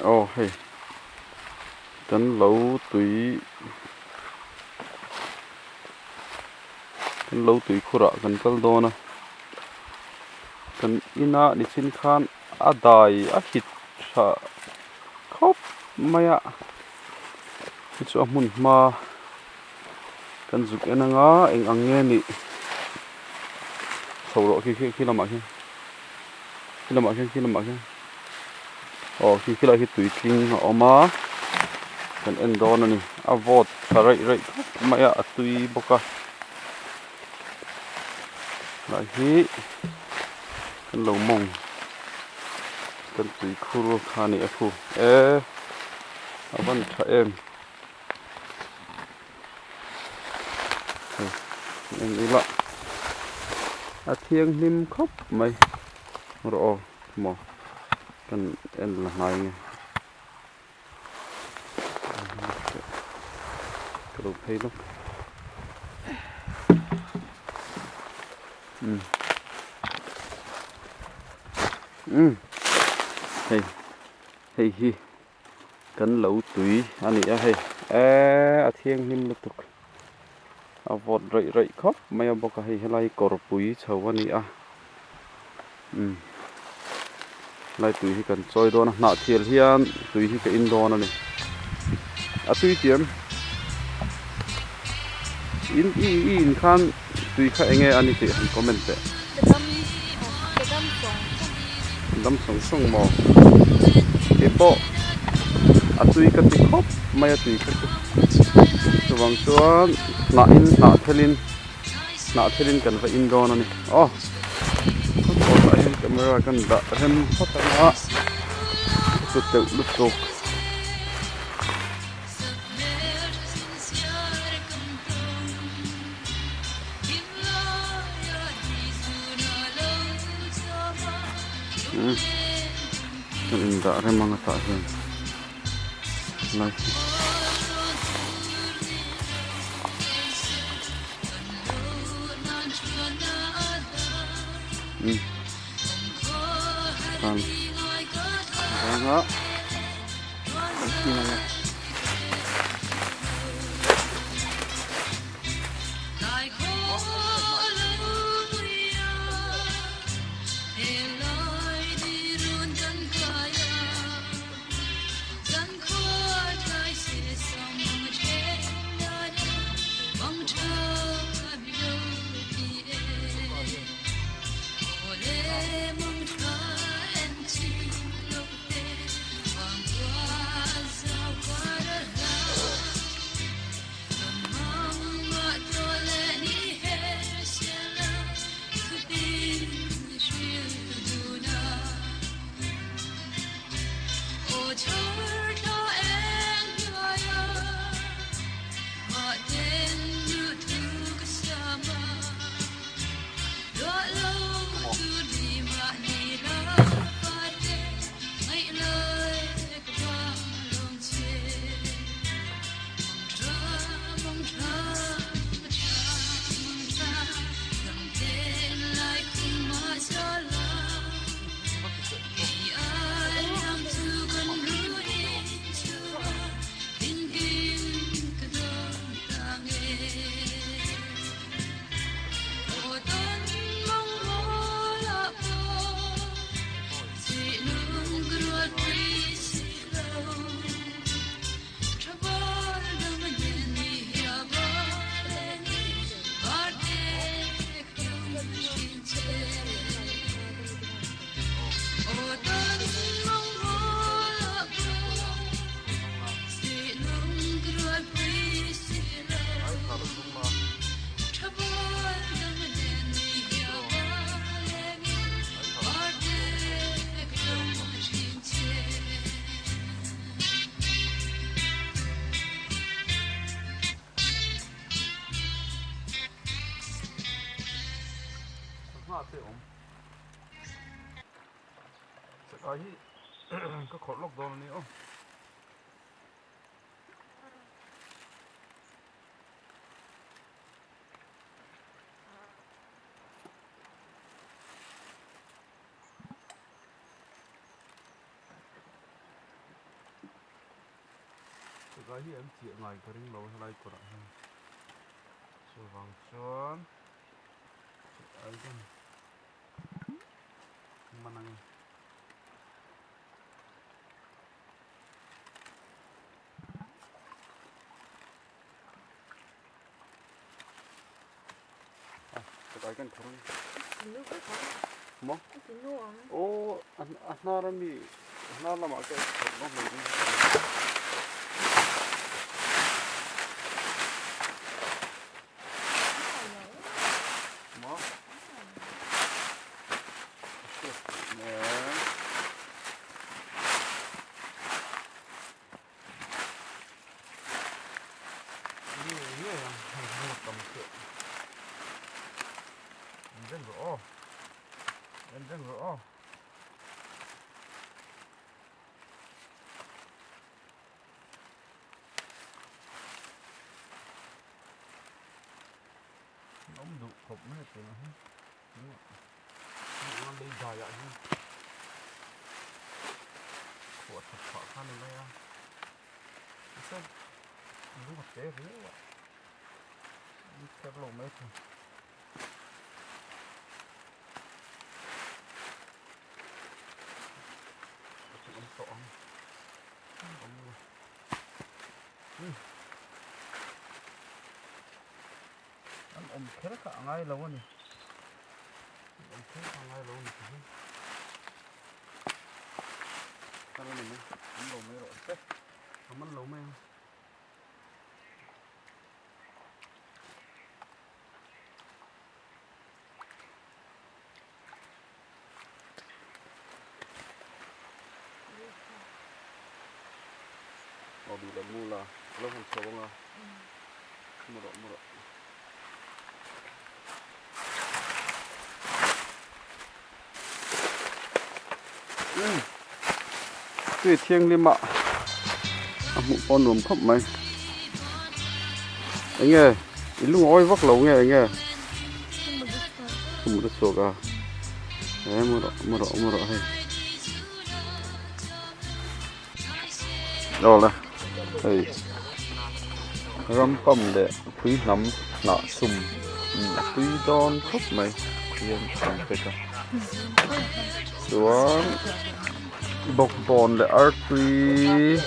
Aw hei kan lo tui kan lo tui khurah kan kal dawn a kan inah nichin khan a dai a hit tha khawp mai a chu chu a hmun hma kan zuk en anga eng ang nge nih chho rawh khi khi lamah khian khi lamah khian khi lamah khian aw khi khilai khi tui tling a awm a kan en dawn a ni a vawt tha raih raih khawp mai a a tui bawk a lai hi kan lo mawng kan tui khur kha a ni a khu e a van tha em hei en ila a thianghlim khawp mai rawh aw maw kan en la hnai nge ka lo phei lawk umm umm hei hei hi. Kan lo tui a ni a hei eee a thianghlim lutuk a vawt raih raih khawp mai a bawk a hei helai kawr pui chho a ni a umm helai tui hi kan chawi dawn a hnah thial hian tui hi ka in dawn a ni a tui tiam in i i in khan tui kha eng nge a ni tih han comment teh. Dam sawng sawng maw? Kei pawh a tui ka ti khawp mai a tui kha chu. Chuvang chuan hnah in hnah thelin hnah thelin kan va in dawn a ni. Aw kawtah hian camera kan dah rem phawt ang a, ka chu teuh lutuk. Kan indah rem ang atah hian lai hi. Kan vanga kan in ang e. Chakai hi ka khawrh lawk dawn a ni aw. Chakai hi an chiah ngai ka ring lo helai kawrah hian chuvang chuan chakai hian man ang e. Chakai kan phur ang. Maw? Aw a hnar a mi a hnar lamah ka phawrh ngawt mai dawn. Maw? Awm duh khawp mai a tunah hian lei daiah hian khuah that phah kha a ni mai a tichuan lung a te riau a an kher lo mai thei. Awm tawh ang awm lo. An awm kher kha a ngai lo a ni. An awm kher kha a ngai lo a ni tih hi. Kan a ni mai, an lo mai rawh se. A man lo mai ang. Aw duh loh mu la, a lo han chho ang a, mu rawh mu rawh. Tui thianghlim a a hmuh pawh nuam khawp mai. Enge i lungawi vak lo nge enge? Ka mut a chhuak a, he mu rawh mu rawh mu rawh hei. Aw le hei ram pam leh pui hnam hnah chhum a tui dawn khawp mai hian an pek a chuan bawkbawn leh artui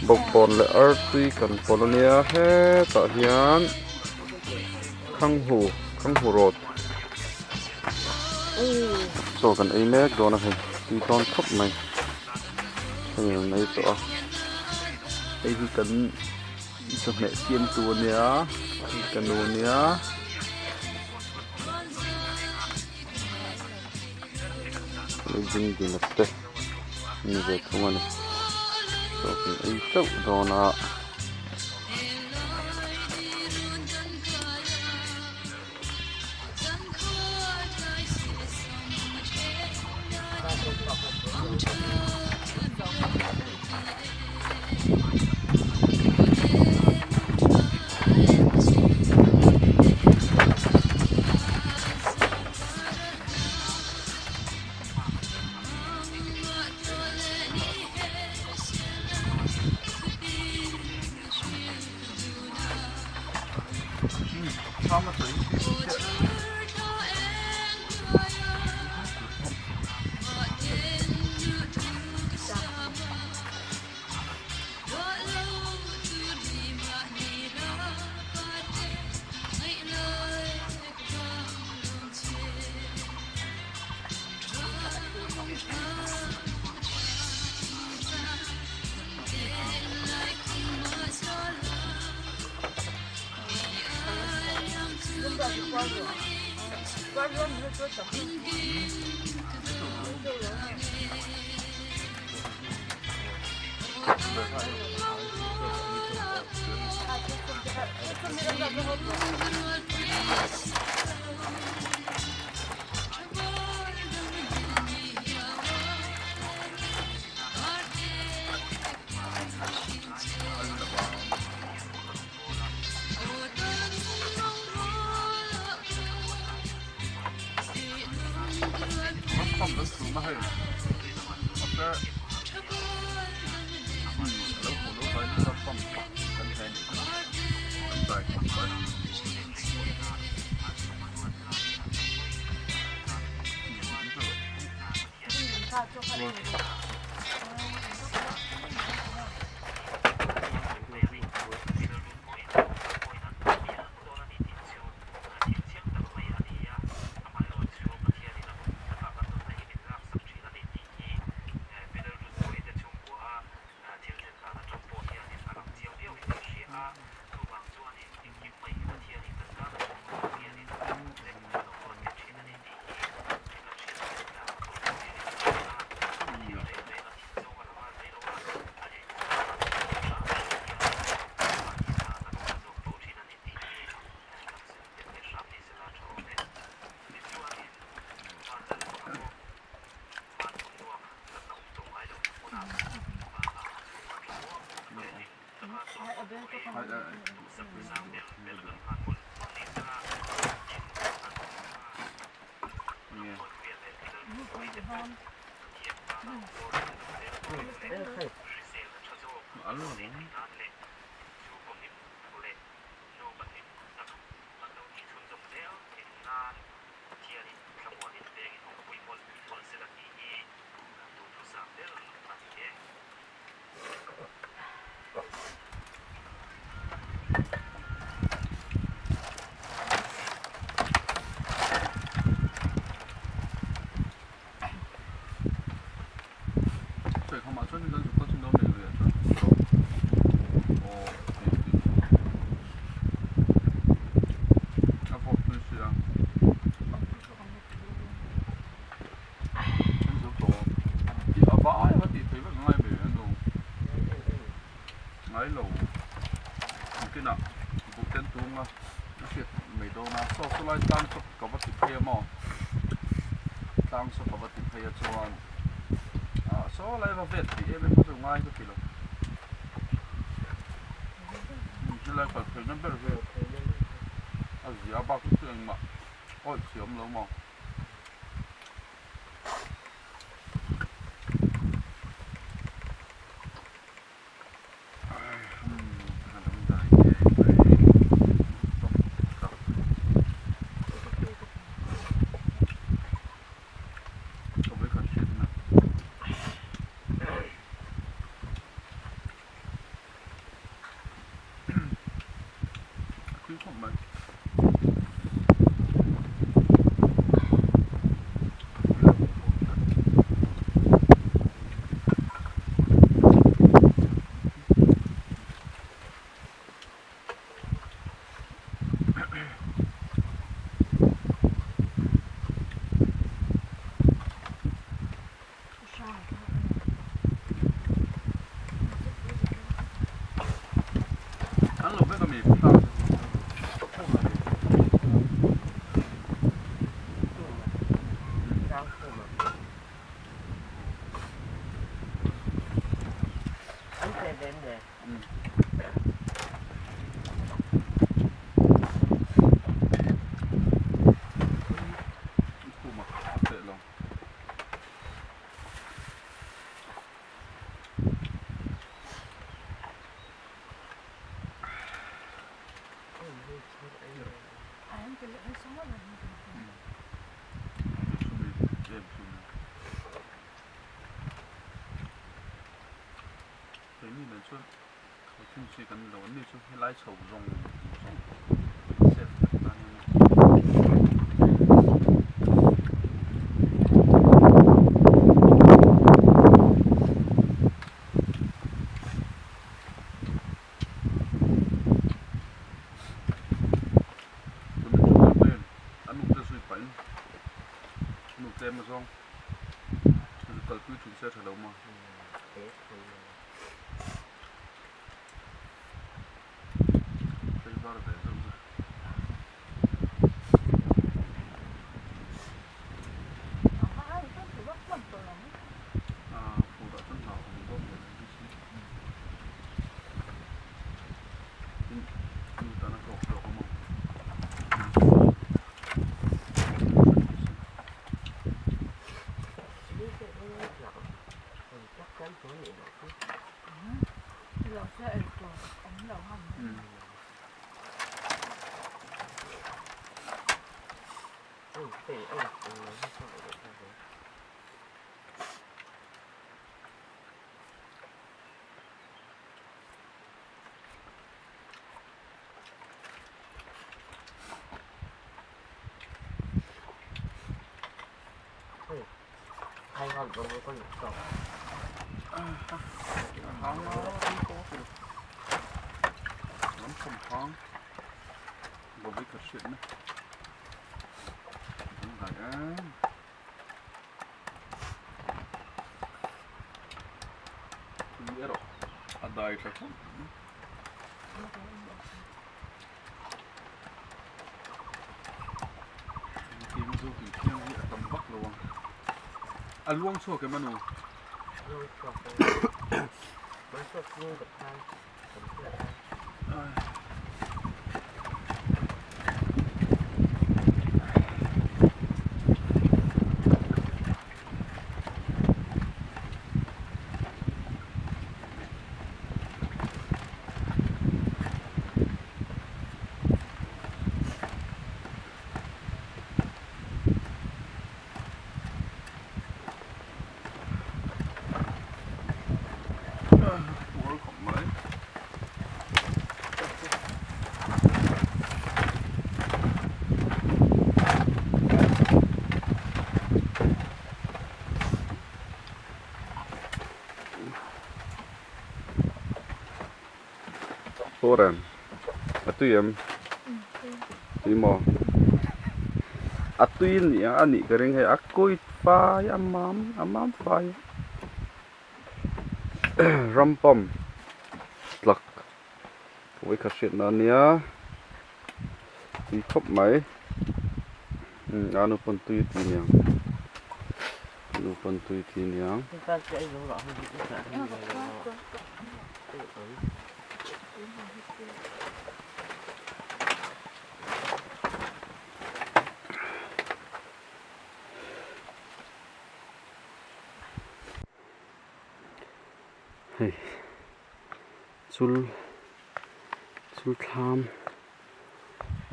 bawkbawn leh artui kan pawlh ania hetah hian khanghu khanghu rawt chaw kan ei mek dawn a hei tui dawn khawp mai hei an ei tawh a hei hi kan chawhmeh siam tu ania hei ka nu ania. Dingding te ni ve thung a ni chaw kan ei teuh dawn a. mai. Ngai lo nakinah buh ten tung a a hriat mai dawn a saw saw lai tlang saw ka va ti phei a maw tlang saw ka va ti phei a chuan ah saw lai va vet tih em em kha chu ngai ka ti lo helai kal pheina ber hi a zia bak chu engmah awih thiam lo maw. An lo vek a mi hrang Khuma a teh lo. Keini nen chuan thil chi kan ni lo an ni chu helai chho zawng zawng set vek ta nia. A nu te zui pahin nu tlem azawng kalpui thin se a tha lo maw. Tlaivar ve deuh chu. Ah fur ah chuan hlauhawm dawn ve reng si. Tin nu tan a hlawk hlawk a maw. A dai tha khawp mai. Engtiang zo tui thiang hi a tam vak lo ang. A luang chhuak em anu? Luang chhuak em. Luang chhuak chu ka phai. Kan hriat a. Pawr em? A tui em? Tui maw? A tui nia a nih ka ring hei a kuit fai a mam a mam fai ram pump tlak vawikhat hriatna a nia tui khawp mai a nu pawn tui a ti aniang a nu pawn tui a ti aniang. Hei chul chul thlam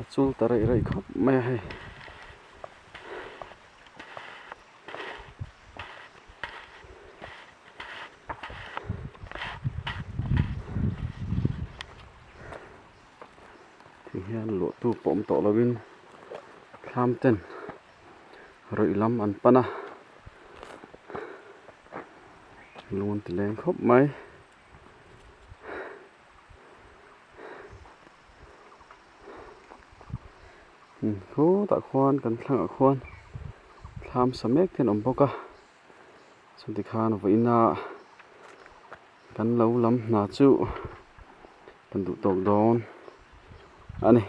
a chul ta raih raih khawp mai a hei. Ti hian luah tu pawh awm tawh lovin thlam ten rawih lam an pan a lung an ti leng khawp mai. Khutah khuan kan thlangah khuan thlam sa mek te an awm bawk a chuti khan vawiina kan lo lam hna chu kan duh tawk dawn a ni.